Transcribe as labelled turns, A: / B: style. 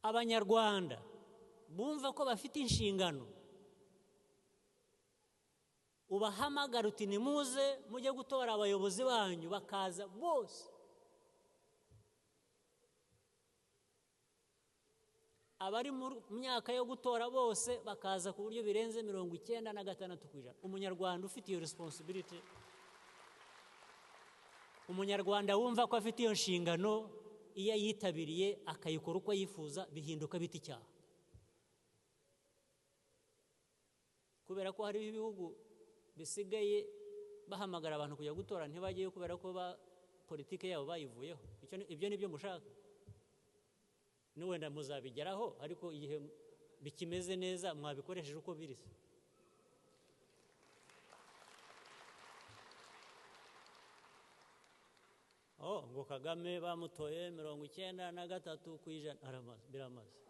A: Abanyarwanda bumva ko bafite inshingano, ubahamagara uti nimuze mujye gutora abayobozi banyu, bakaza bose. Abari mu myaka yo gutora bose bakaza ku buryo birenze 96%. Umunyarwanda ufite iyo responsibility, umunyarwanda wumva ko afite iyo nshingano, iyo ayitabiriye akayikora uko yifuza, bihinduka bita icyaha. Kubera ko hari ibihugu bisigaye bahamagara abantu kujya gutora ntibajyeyo kubera ko politike yabo bayivuyeho. Ibyo nibyo mushaka, wenda muzabigeraho, ariko igihe bikimeze neza mwabikoresheje uko biri. Oh, ngo Kagame bamutoye 93%, biramaze.